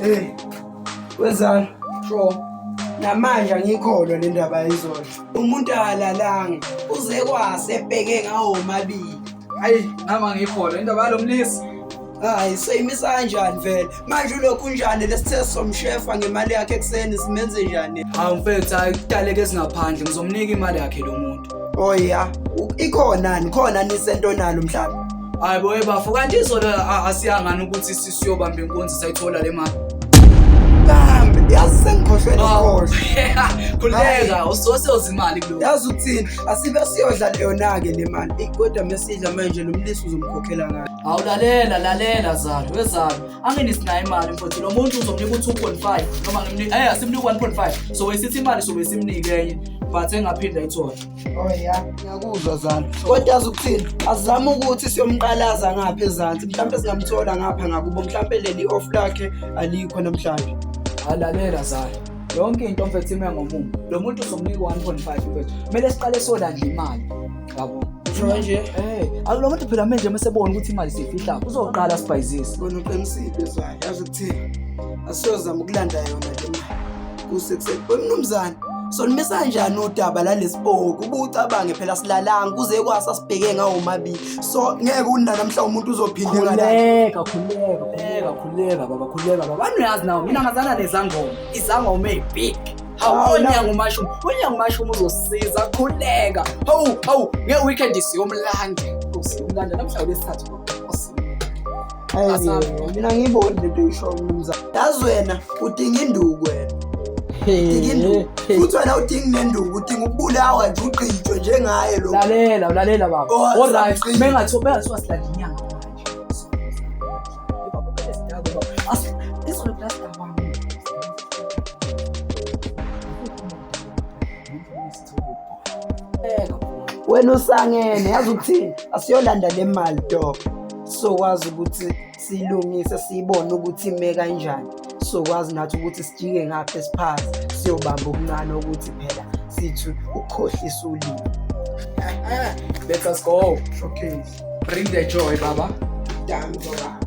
Hey. Wezani? Sure. Namanje angikholwa le ndaba yizolo. Umuntu akalalanga uze kwase ebheke ngawo omabili. Hayi, nami angikholwa indaba yalo mlisa. Hayi, seyimisa kanjani vele? Manje ulokhu unjani lesithe somshefa ngemali yakhe ekuseni simenze njani? Hawu mfethu, hayi kudaleke ezingaphandle ngizomnika imali yakhe lo muntu. Oh ya, ikhona ni khona nisento nalo mhlawumbe. Hayi bo bafo, kanti izolo asiyangani ukuthi siyobamba inkunzi sayithola le mali. Kambe yazi sengikhohlwe nokhohlwa. Khululeka, usoseyoza imali kulo. Yazi ukuthini? Asibe siyodla yona-ke le mali. Eyi, kodwa mesidla manje lo mlisa uzomkhokhela ngayo. Awulalela lalela zalo wezalo angini sinayo imali mfowethu lo muntu uzomnika u-2.5 noma ngimnika eh asimnika u-1.5 so wesithi imali sobe simnike enye but engaphinda ayithole. Oh ya, ngiyakuzwa zalo. Kodwa yazi ukuthini? Asizame ukuthi siyomqalaza ngapha ezansi. Mhlawumbe singamthola ngapha ngakubo. Mhlawumbe leli off lakhe alikho namhlanje. Alalela zalo. Yonke into mfethu ime ngomumo. Lo muntu uzomnika u-1.5 mfethu. Kumele siqale solanda imali. Yabo. Usho kanje? Eh, akulo muntu phela manje mesebona ukuthi imali siyifihla uzoqala sibhayizise. Bona uqinisile zwayo. Yazi ukuthini? Asiyozama ukulanda yona le mali. Kusekuseni. Wemnumzane, sonimisa kanjani udaba lalesipoki? Ubucabange phela silalanga kuze kwasa sibheke ngawo mabili. So ngeke unana mhla umuntu uzophinde ngalala. Khululeka, khululeka, khululeka, khululeka baba, khululeka baba. Anuyazi nawe mina ngazana nezangoma. Izangoma ezibig. Hawu Hawu, onyango umashumi, onyango umashumi uzosiza, khululeka. Hawu, hawu, nge-weekend siyomlanda. Siyomlanda namhla ulesithathu. Hayi, mina ngiyiboni lento oyishoyo mnumzane. Yazi wena udinga induku wena. Udinga induku. Futhi wena udinga nenduku, udinga ukubulawa nje ugqitshwe njengaye lo. Lalela, lalela baba. Oh, Alright, samqile. mengathiwa bengathiwa silanda inyanga manje. Baba, kumele sidakwe baba. Izolo phela sidakwa. Wena usangene, yazi ukuthini? Asiyolanda le mali dog. Sizokwazi ukuthi siyilungise siyibone ukuthi ime kanjani. Sizokwazi nathi ukuthi sijike ngapha esiphazi siyobamba okuncane ukuthi phela sithi ukukhohlisa ulimi. Let us go. Showcase. Bring the joy, baba. Damn, baba.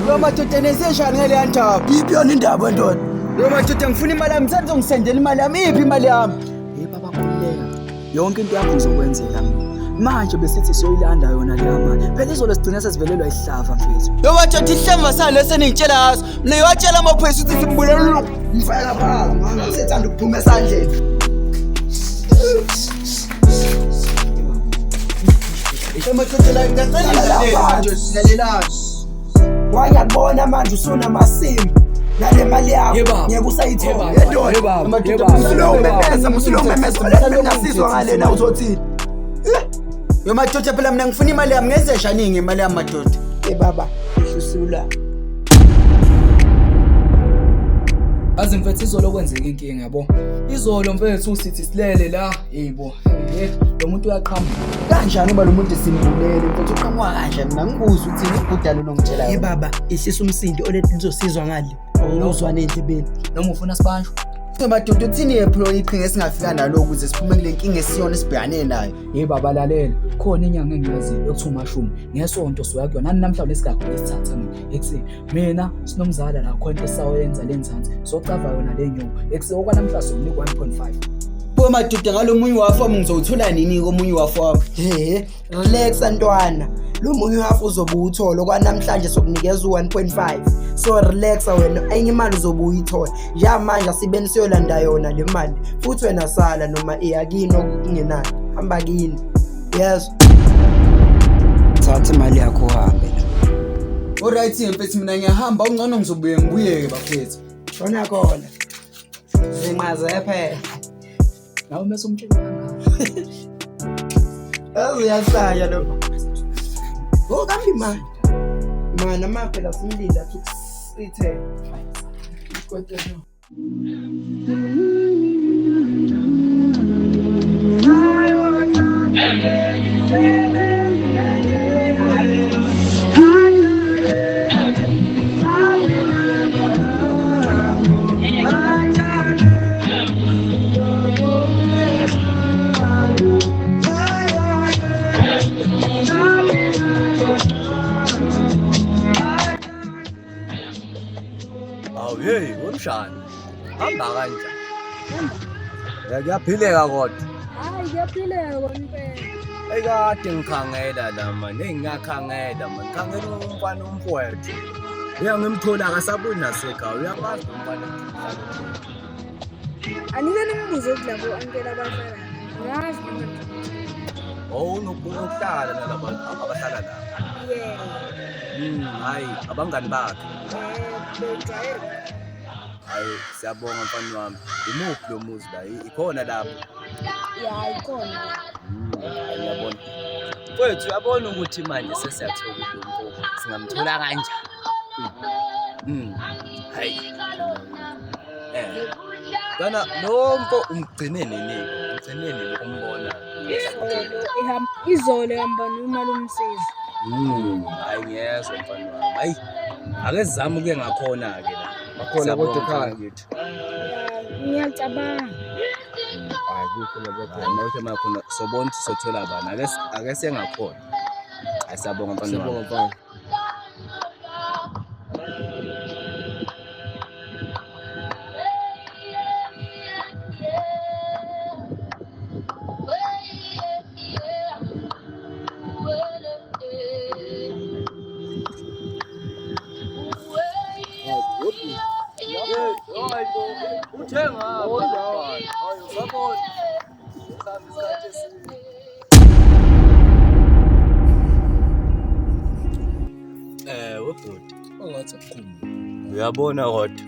Lo madoda neseshani ngaleya ndaba. Iphi yona indaba ndoda? Lo madoda ngifuna imali yami, senizongisendela imali yami. Iphi imali yami? Hey baba khululeka. Yonke into yakho ngizokwenzela mina. Manje besithi siyoyilanda yona leya mali. Phela izolo sigcina sesivelelwa isihlava mfethu. Lo madoda ihlamba sale seningitshela ngaso. Mina ngiwatshela amaphoyisa ukuthi simbulele. Mfaka phansi, mama usethanda ukuphuma esandleni. Emadoda la ngicela nilalele madoda, lalelani. Wayakubona manje usunamasimba nale mali yakho Ye baba. ngeke Ye usayithola. baba. Ye ndoda. Ye baba. Amadoda Ye baba. Musulo umemeza, musulo umemeza. Ngasizwa ngalena uzothini? Yo madoda phela mina ngifuna imali yami ngezesha ningi imali yami madoda. Eh baba, ehlusula. Yazi mfethu izolo kwenzeka inkinga yabo. Izolo mfethu sithi silele la, yebo. Eh, lo muntu uyaqhamuka. Kanjani uba lo muntu simbulele mfethu uqhamuka kanjani? Mina ngikubuza ukuthi ibhudalo longitshela Ye yona. baba, ehlisa umsindo olethu lizosizwa ngale. Awuzwa nendlebeni. Noma ufuna sibanjwe? Madoda uthini yephulo iqhinga esingafika nalo ukuze siphume kule nkinga esiyona esibhekane nayo. Hey baba lalela, khona inyanga engiyaziyo ekuthiwa uMashumi. Ngesonto soya kuyona. Nani namhla lesigaba lesithatha mina. Ekuseni mina sinomzala la khona into esawenza le nzansi. Socava yona le nyongo. Ekuseni okwanamhla sokunika 1.5. Bo madoda ngalo munye wafu wami ngizowuthola nini komunye wafu wami? He, relax ntwana. Lo munye uhafu uzobe uwuthola kwanamhlanje sokunikeza u-1.5. So relaxa wena, enye imali uzobe uyithola. Njengamanje asibeni siyolanda yona le mali. Futhi wena sala noma iya kini okungenani. Hamba kini. Yes. Thatha imali yakho uhambe la. Alright mfethu mina ngiyahamba ungcono ngizobuye ngibuyeke bafethu. Shona khona. Zinqaze phela. Nawe mase umtshela kangaka. Yazi uyahlanya lo. Oh kambi mani. Mana ma phela simlinda athi sithe. Kodwa no. Ya kuyaphileka kodwa. Hayi kuyaphileka kona impela. Ekade ngikhangela la mani, eyi ngiyakhangela mani, ngikhangela umfana umfowethu. Uyangimthola akasaboni nasekhaya, uyamazi lo mfana. Anike nimbuze kulabo ankela abahlala. Ngazi noma Oh, unokuhlala nalaba abahlala la. yebo. Hayi, abangani bakhe. Yebo, bejwayele. Hayi, siyabonga mfana wami. Imuphi lo muzi la? Ikhona lapho. Ya ikhona. Hayi, ngiyabona. Mfowethu uyabona ukuthi manje sesiyathola ukuthi lo mfo singamthola kanjani? Hayi. Bana lo mfo umgcine nini? Umgcine nini umbona? Izolo ihamba izolo ihamba nomalume Msizi. Hayi ngiyezwa mfana wami. Hayi. Ake sizame ukuye ngakhona-ke la. Bakhona Siyabonga kodwa ekhaya. mfana kithi. Ya ngiyacabanga. Hayi kukho lapha. Hayi mawuthi makhona sobona ukuthi sothola bani. Ake siye ngakhona. Hayi siyabonga mfana wami. Siyabonga mfana. Webhuti. Ongathi akukhuluma. Uyabona kodwa.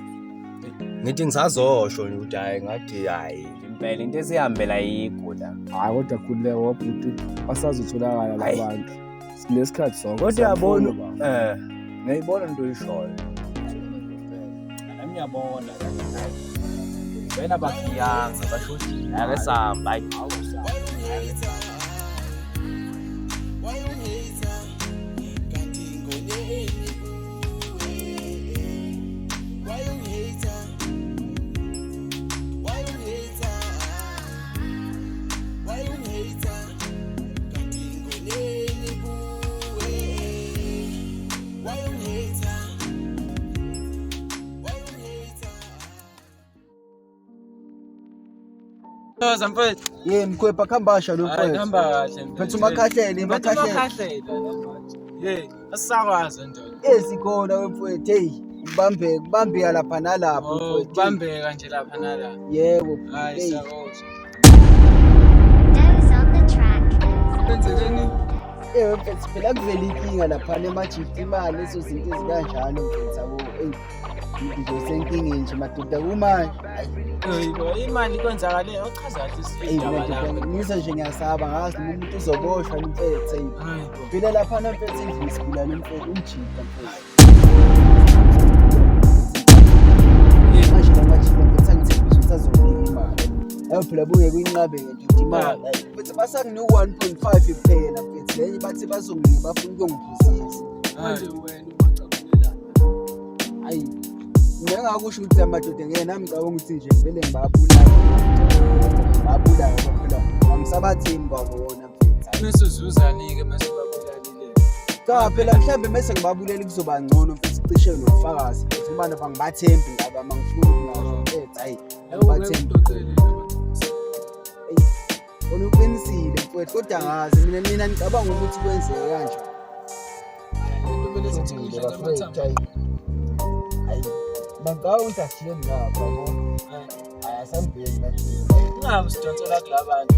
Ngithi ngisazosho nje ukuthi hayi ngathi hayi impela into esihambela yikho la. Hayi kodwa khululeka wabhuti basazotholakala Hayi. labantu. Sinesikhathi sonke. Kodwa uyabona siyafuna baba. ngiyayibona into oyishoyo. Nami ngiyabona. Wena bakuyanga basho ukuthi ake sihamba hayi. Thokoza mfowethu. Ye mkhwepha kuhamba lo Hayi mfowethu. kuhamba kahle mfethu. Phethe umakhahlele, Phethe umakhahlele. umakhahlele la manje. Hey, asisakwazi ndoda. Esikhona wemfowethu hey kubambeka kubambeka lapha nalapho Oh, mfowethu. kubambeka nje lapha nalapha. Yebo. Hayi Hey. siyakuzwa. Those on the track. Kwenzekeni? Eh mfethu phela kuvela inkinga lapha emajift imali lezo zinto ezikanjalo mfethu yabo. Hey ngizosenkingeni nje madoda kumanje. Hayibo, imali kwenzakale ochaza kahle Hey indaba madoda lakho. ngizwe nje ngiyasaba ngazi noma umuntu uzoboshwa mfethu. Hey. Hayibo. Phela lapha mfethu endlini sibulala mfethu umjita mfethu. Manje la majita mfethu angithembisa ukuthi azonginika imali. Ayo phela buye kuyinqabe nje ukuthi imali. Mfethu basanginika 1.5 kuphela mfethu. Lenye bathi bazonginika bafuna ukuyongiphuzisa. Manje wena ubacabulelana. Hayi. Mina ngakusho ukuthi amadoda ngeke nami ngicabanga ukuthi nje vele ngibabulala. Babulala phela. Angisabathembi kwabona mfethu. Hayi. Mase uzuzani-ke mase ubabulalile. Cha phela mhlambe mase ngibabulela kuzoba ngcono mfethu cishe nobufakazi mfethu ngoba nabo angibathembi ngaba mangifuni ukungasho mfethu hayi angibathembi. Wena uqinisile mfowethu kodwa angazi mina ngicabanga ukuthi kwenzeke kanje. Lento kumele sithi kudla amathambo. Hayi. Bangicabanga ukuthi asiyeni ngapha yabo. Hayi asambheki kanje. Ungabe usidonsela kulabantu.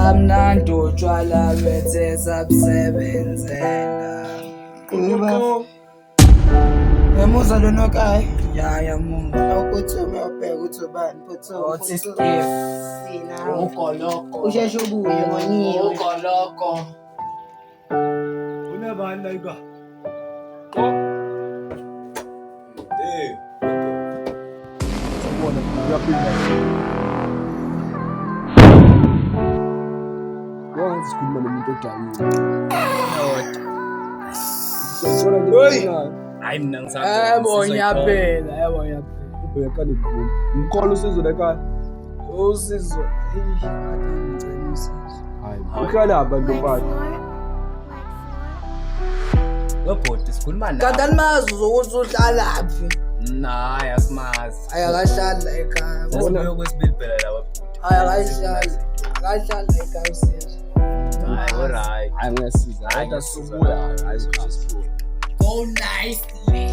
Amnandi utshwala bethe sabusebenzela. Kuba. Uyamuzwa lo nokayi? Ya yamuva. Awuphuthuma uyobheka ukuthi ubani, phuthuma. Othi Steve. Sina. Ugoloko. Usheshe ubuye ngonyiwe. Ugoloko. Unabani la iba? Eh. Sawubona uyaphila. Wangathi sikhuluma nomuntu odakiwe. Siyathola into Hey! efunekayo. Hayi mina ngisahamba. Yebo ngiyaphela, yebo ngiyaphela. Ubhekane ikhulu. Ngikhola usizo lekhaya. Usizo. Eyi, kade ngicela usizo. Hayi. Uhlala abantu mfana. Webhodi sikhuluma nawe. Kanti animazi ukuthi uhlalaphi? Hayi asimazi. Hayi akahlali la ekhaya. Sesibuye kwesibili phela la webhodi. Hayi akahlali. Akahlali la ekhaya usizo. Hayi alright. Hayi ngiyasiza. Hayi, Hayi sibuya. Hayi sibuya. Go nicely.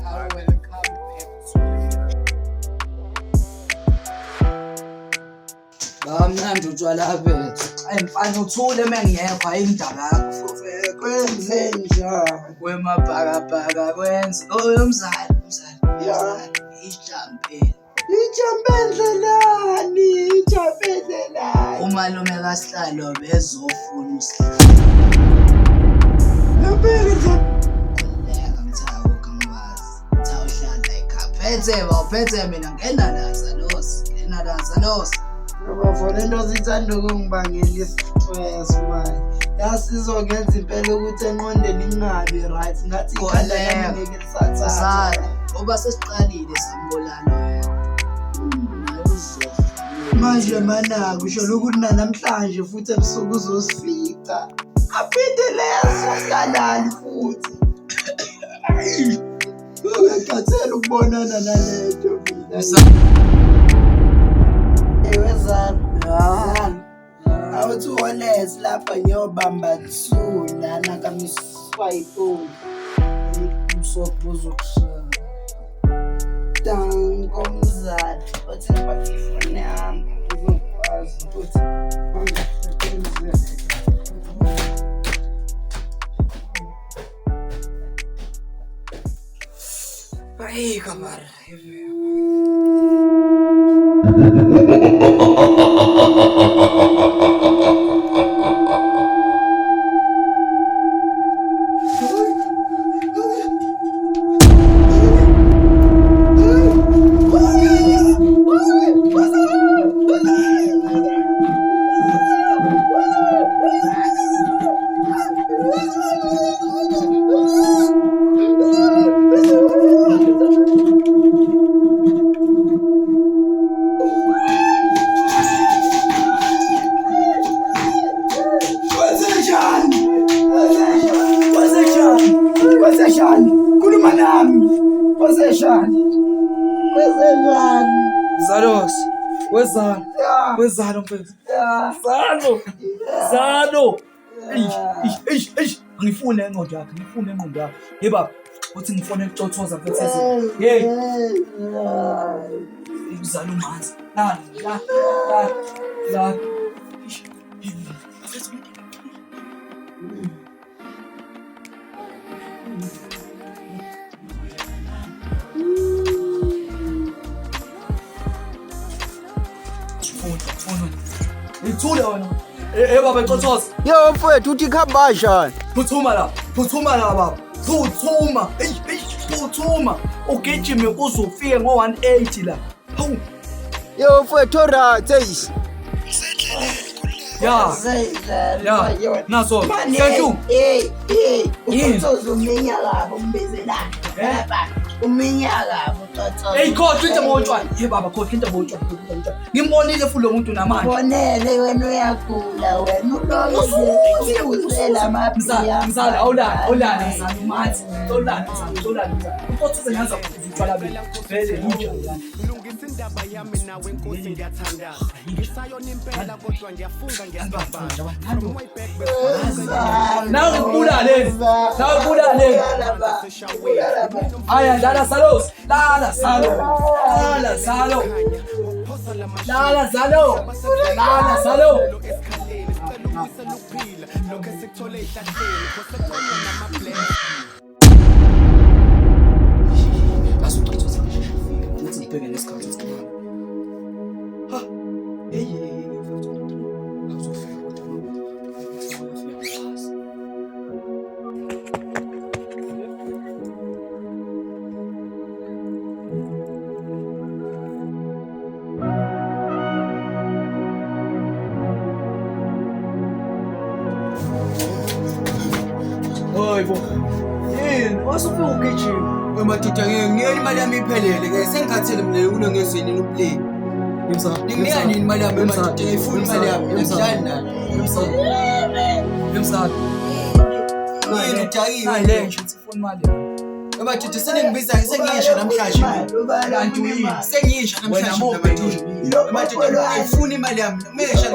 I will come back to you. Bamnandi utshwala bethu. Ayi mfana uthule mengekho hayi indaba yakho futhi. Kwenze njani? Kwemabhakabhaka kwenza. Oh mzali, mzali. Ya. Ijampeni. Ijambe endlelani, ijambe endlelani. Umalume kaSihlalo bezofuna uSihlalo. Ngempela nje. Khululeka mthako kangazi. Mthako uhlala ekhaya. Phethe ba uphethe mina ngena la Salos. Ngena la Salos. Ngoba le nto zithanda ukungibangela i-stress manje. Yasizongenza impela ukuthi enqondeni ngingabi right. Ngathi ikhanda lami ngeke lisathatha. Mzali, ngoba sesiqalile sambulala yena. Naye uzofa. Manje mana kusho ukuthi nanamhlanje futhi ebusuku uzosifica. Aphinde leso hlalali futhi. Ngiyakhathela ukubonana nalento mina. Ewe zami. Zami. Awuthi uholesi lapha ngiyobamba two lana kamiswayiponi. Umsobho uzokushaya. Danko mzali. Uthi ngiphathe ifoni yami. Ngizokwazi ukuthi angisebenzi. Hayi kamara. Kwenzenjani? Kwenzenjani? Kwenzenjani? Khuluma nami. Kwenzenjani? Kwenzenjani? Zalos. Wezalo. Ya, Wezalo mfethu. ya. Zalo. Zalo. Eish, eish, eish, eish. Angifuni engqondo yakhe, ngifune engqondo yakhe. Hey baba, uthi ngifone ekucothoza mfethu. Hey, uzalo umanzi. La, la, la, la. Eish, eish, mfethu. Fona, fona. Ithule wena. Eh baba ecothoza. Yo mfowethu uthi kuhamba kanjani? Phuthuma la, phuthuma la baba. Phuthuma. Ey, ey, phuthuma. Ugijime uze ufike ngo 180 la. Hawu. Yo mfowethu alright eish. Ya. Ya. Naso. Thank you. Hey, hey, Yini? ucothoza uminya kabi umbizelana. Lapha, uminya kabi ucothoza. Hey khohlwa into botshwala. Ye baba khohlwa into botshwala. Ngimbonile futhi lo muntu namanje. Bonele wena uyagula wena uloke uzela Mzala, amabhiya. mzala, awulala, awulala mzala, umanzi, awulala mzala, awulala mzala. Ucothoza ngiyazi utshwala bethu. Vele inja la. Ngilungisa indaba yami nawe nkosi ngiyathandaza ngisayona impela kodwa ngiyafunga ngiyacabanga From way back Nawe ngikubulale. Nawe ngikubulale. Aya lala salo. Lala salo. Lala salo. Lala salo. Lala salo. esikhaleni sicela ukubuyisela ukuphila lokho esikuthole ey'hlahleni khosekhona nama-black. Asucothoza ngisheshe ufike. Uthi ngibheke nesikhathi ukuthi ngibani. Ha. Hey hey hey. Awuzofika kodwa mama. Uyafika kusasa. Hayi bo. Wemadoda ngeke nginikeni imali yami iphelele ke sengikhathele mina kule ngezweni noplay. Ninginika nini imali yami wemadoda ngiyifuna imali yami mina ngidlali nani. Emsana. Yini udakiwe Hayi le nje uthi ufuna imali yami. Wemadoda seningibiza sengisho namhlanje. Kanti uyini? Sengisho Wena namhlanje mobhe wemadoda. Wemadoda ngiyifuna imali yami. Mesha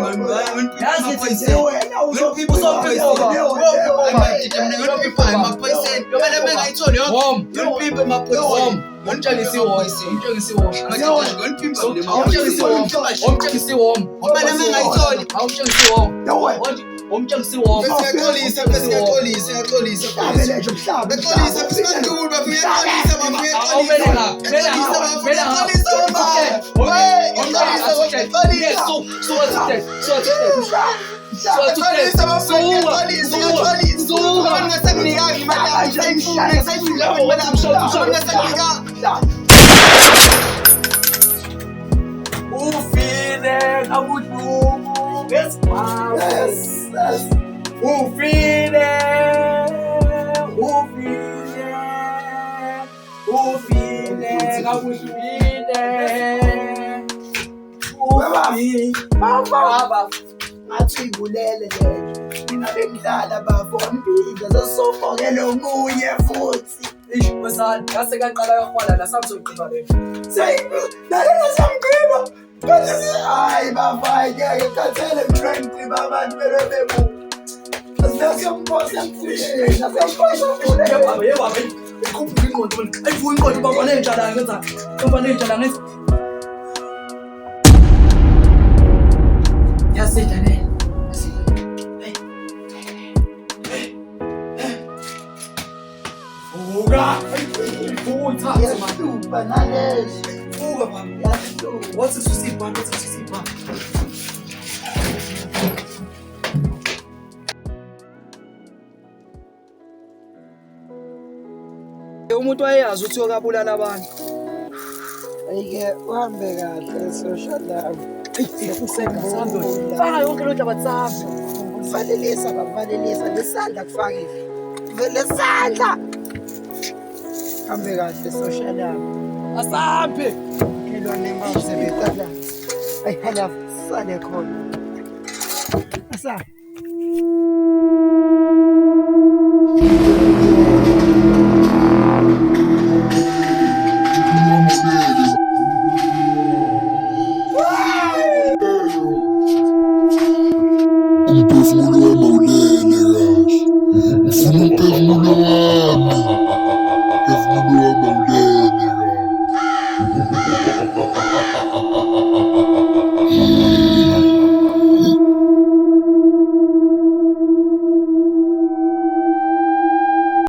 Ufile kabuhlungu ngesibhamu. Ufile, ufile, ufile kabuhlungu. Ufile. Baba, ngathi uyibulele leyo. Mina bengidlala bafo ngiphinda sesofokele omunye futhi. Eish, wezani, ngase kaqala yahwala la samzogqiba le. Lalela samgqiba. Kanti hayi bafo hayi ngeke khathele mina ngigqiba abantu bebe bebu. Asiyomposa emfuleni, asiyomposa emfuleni. Yebaba, yebaba, ikhuphuka ingqondo manje. Ayivuka ingqondo baba nentsha la ngenza. Baba nentsha la ngenza. Yasidla le. Vuka! Vuka ithathe manje. Yahlupha nalezi. Vuka baba. Yahlupha. Wathi susibhani, wathi susibhani. Umuntu wayeyazi ukuthi uyokabulala abantu. Ayike uhambe kahle social love. Faka yonke loo ndaba tsambe. Valelisa bavalelisa lesandla kufake. Lesandla. Hambe kahle social love. Asambe. Makhelwane mawuze beqala. Ayi hala sale khona. Asa. Umphefumulo wami awulele kahle. Ngifuna umphefumulo wami.